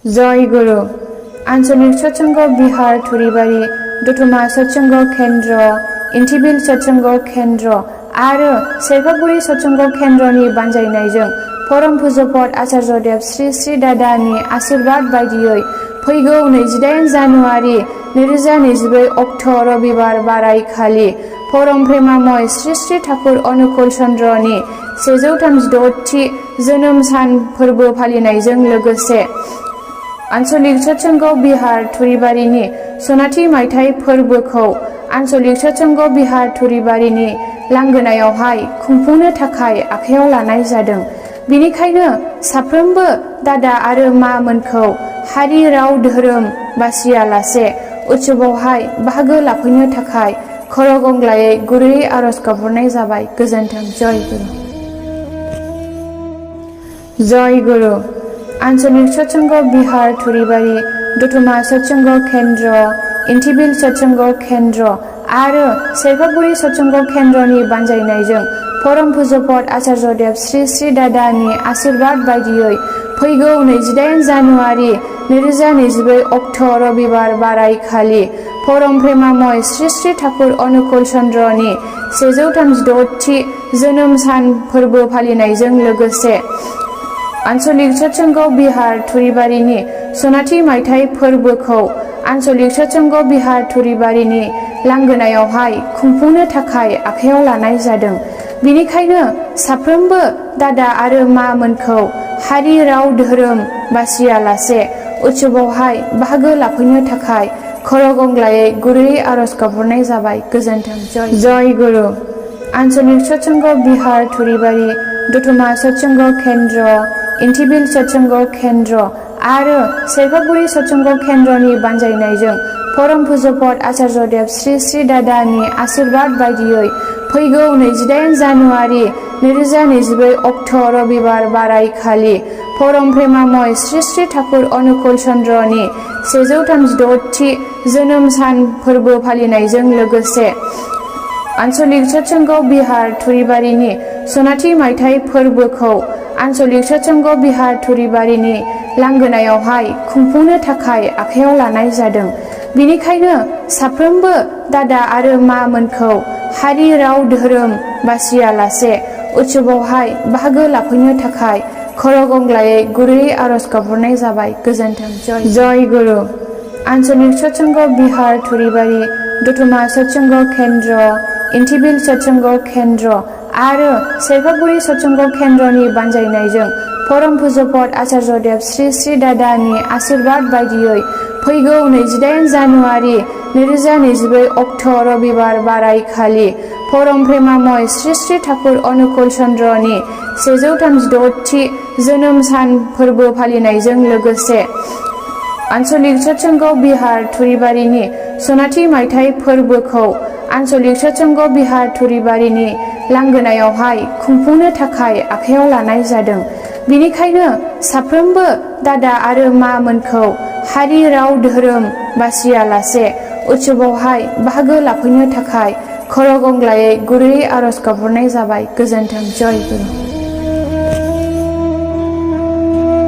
जय गुरु आंचलिक सत्संग बिहार थुरिबारि दतमा सत्संग केन्द्र इन्टिबिल सत्संग केन्द्र आरो सेरफागुरि सत्संग केन्द्रनि बानजायनायजों परम पूज्यपद आचार्य देव श्री श्री दादानि आशीर्बाद बायदियै फैगौ 28 जानुवारि 2024 अक्ट रबिबार बारायखालि परम प्रेमामय श्री श्री ठाकुर अनुकूल चन्द्रनि 136थि जोनोम सान फोरबो फालिनायजों लोगोसे आंचलिक सत्संग बिहार थुरिबारिनि सनाथि मायथाइ फोरबोखौ आंचलिक सत्संग बिहार थुरिबारिनि लांगोनायावहाय खुंफुंनो थाखाय आखायाव लानाय जादों। बिनिखायनो साफ्रोमबो दादा आरो मामोनखौ हारि राव धोरोम बासियालासे उत्सवआवहाय बाहागो लाफैनो थाखाय खर गंग्लायै गुरैयै आरज गाबहरनाय जाबाय। गोजोन्थों। जय गुरु। जय गुरु आंचलिक सत्संग बिहार थुरिबारि दतमा सत्संग केन्द्र इन्टिबिल सत्संग केन्द्र आरो सेरफागुरि सत्संग केन्द्रनि बानजायनायजों परम पूज्यपद आचार्य देव श्री श्री दादानि आशीर्बाद बायदियै फैगौ 28 जानुवारि 2024 अक्ट रबिबार बारायखालि परम प्रेमामय श्री श्री ठाकुर अनुकूल चन्द्रनि 136थि जोनोम सान फोरबो फालिनायजों लोगोसे आंचलिक सत्संग बिहार थुरिबारिनि सनाथि मायथाइ फोरबोखौ आंचलिक सत्संग बिहार थुरिबारिनि लांगोनायावहाय खुंफुंनो थाखाय आखायाव लानाय जादों। बिनिखायनो साफ्रोमबो दादा आरो मामोनखौ हारि राव धोरोम बासियालासे उत्सवआवहाय बाहागो लाफैनो थाखाय खर गंग्लायै गुरैयै आरज गाबहरनाय जाबाय। गोजोन्थों। जय गुरु आंचलिक सत्संग बिहार थुरिबारि दतमा सत्संग केन्द्र इन्टिबिल सत्संग केन्द्र आरो सेरफागुरि सत्संग केन्द्रनि बानजायनायजों परम पूज्यपद आचार्य देव श्री श्री दादानि आशीर्बाद बायदियै फैगौ 28 जानुवारि 2024 अक्ट रबिबार बारायखालि परम प्रेमामय श्री श्री ठाकुर अनुकूल चन्द्रनि 136थि जोनोम सान फोरबो फालिनायजों लोगोसे आंचलिक सत्संग बिहार थुरिबारिनि सनाथि मायथाइ फोरबोखौ आंचलिक सत्संग बिहार थुरिबारिनि लांगोनायावहाय खुंफुंनो थाखाय आखायाव लानाय जादों। बिनिखायनो साफ्रोमबो दादा आरो मामोनखौ हारि राव धोरोम बासियालासे उत्सवआवहाय बाहागो लाफैनो थाखाय खर गंग्लायै गुरैयै आरज गाबहरनाय जाबाय। गोजोन्थों। जय गुरु आंचलिक सत्संग बिहार थुरिबारि दतमा सत्संग केन्द्र इन्टिबिल सत्संग केन्द्र आरो सेरफागुरि सत्संग केन्द्रनि बानजायनायजों परम पूज्यपद आचार्य देव श्री श्री दादानि आशीर्बाद बायदियै फैगौ 28 जानुवारि 2024 अक्ट रबिबार बारायखालि परम प्रेमामय श्री श्री ठाकुर अनुकूल चन्द्रनि 136थि जोनोम सान फोरबो फालिनायजों लोगोसे आंचलिक सत्संग बिहार थुरिबारिनि सनाथि मायथाइ फोरबोखौ आंचलिक सत्संग बिहार थुरिबारिनि लांगोनायावहाय खुंफुंनो थाखाय आखायाव लानाय जादों। बिनिखायनो साफ्रोमबो दादा आरो मामोनखौ हारि राव धोरोम बासियालासे उत्सवआवहाय बाहागो लाफैनो थाखाय खर गंग्लायै गुरैयै आरज गाबहरनाय जाबाय। गोजोन्थों। जय गुरु।